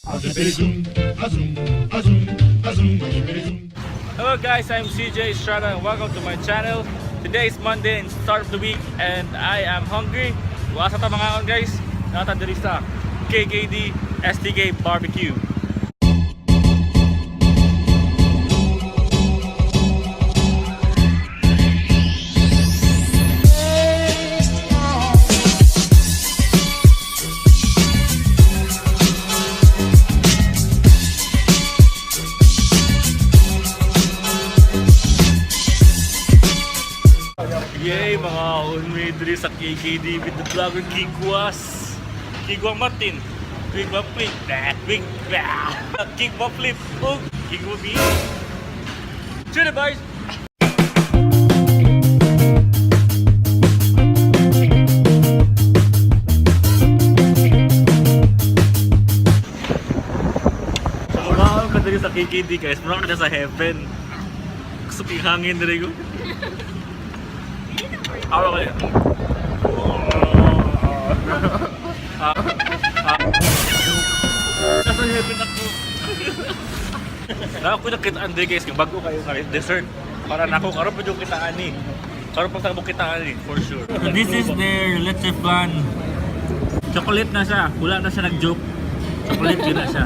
Zoom, a zoom, a zoom, a zoom. Hello guys, I'm CJ Estrada and welcome to my channel. Today is Monday and start of the week and I am hungry. Wasa ta mga guys, nata diri sa KKD STK Barbecue. Yay mga unwi diri sa KKD with the vlogger Kigwas. Kigwa Martin. Kigwa Flip. Bah, Quick. Bah. Kigwa Flip. Oh, Kigwa B. To the boys. So, kumaon ka diri sa KKD guys, mura ka na sa heaven. Gusto kong hangin diri ko. Araw kayo. Nasa heaven ako. Na ako nakita Andre guys, kung bago kayo sa dessert. Para nako karon pa jud kita ani. Karon pa sa kita ani for sure. This is their leche flan. Chocolate na siya. Wala na siya nag-joke. Chocolate yun na siya.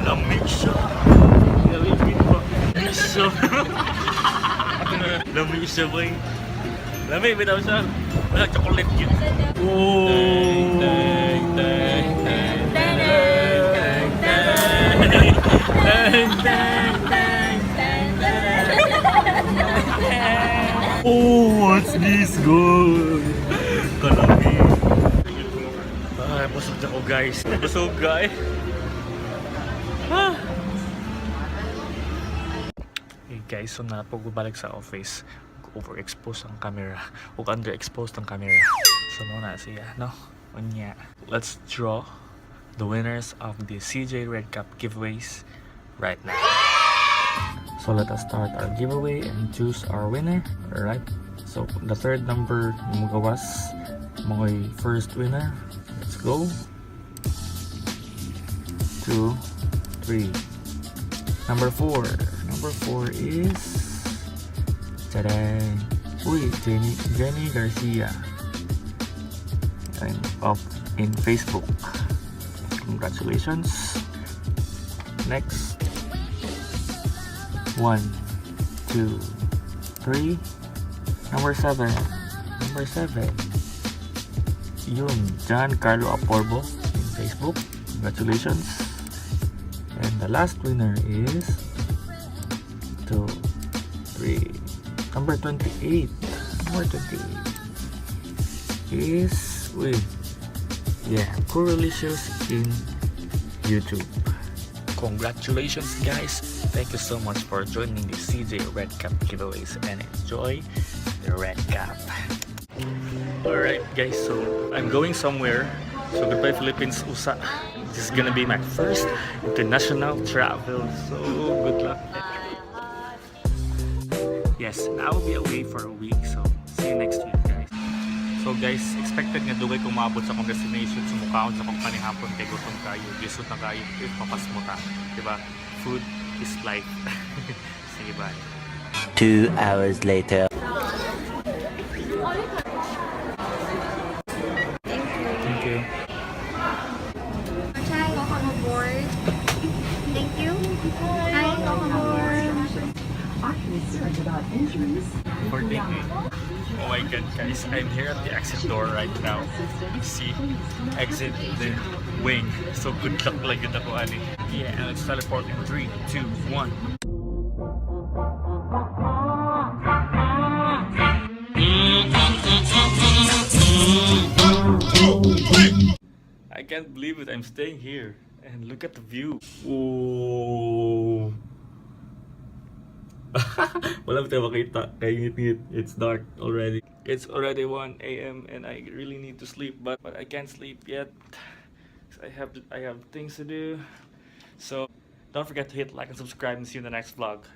Lamig siya. Lamig ba? Lamig siya. Lamig siya, boy. Lamig, bitaw siya. Wala, chocolate yun. Oh! Tang, tang, tang, tang, tang, tang, tang, tang, tang. Oh, what's this good? Kalami. Ay, busog na ako guys. Busog guys. Ah. Hey guys, so napag balik sa office, overexposed ang camera ug underexposed ang camera. So mo na siya, no? Unya. Let's draw the winners of the CJ Red Cup giveaways right now. So let us start our giveaway and choose our winner. Alright. So the third number mugawas mga first winner. Let's go. Two, three. Number four. Number four is, tada! Uy, Jenny, Jenny Garcia. And up in Facebook. Congratulations. Next. One, two, three. Number seven. Number seven. Yun, John Carlo Aporbo in Facebook. Congratulations. And the last winner is two, three. Number 28. Number 28 is, wait. Yeah, Coralicious in YouTube. Congratulations guys! Thank you so much for joining the CJ Red Cup giveaways and enjoy the Red Cup. Alright guys, so I'm going somewhere. So goodbye Philippines, USA. This is gonna be my first international travel. So good luck. Yes, and I will be away for a week. So see you next week guys. So guys, expected nga dugay kong maabot sa akong destination. So mukaon sa akong panihapon kay gutom kayo. Lisod na kayo if mapasmo ta. Diba? Food is life. Sige, bye. 2 hours later. Thank you. Hi, welcome aboard. Thank you. Hi, welcome aboard. Are concerned about injuries. 14. Oh my God, guys, I'm here at the exit door right now. See, exit the wing. So good luck lang yun ako, ani. Yeah, and let's teleport in 3, 2, 1. I can't believe it. I'm staying here. And look at the view. Oh. Wala ba tayo makita? Kaya ngit-ngit. It's dark already. It's already 1 a.m. and I really need to sleep, but I can't sleep yet. 'Cause I have things to do. So don't forget to hit like and subscribe and see you in the next vlog.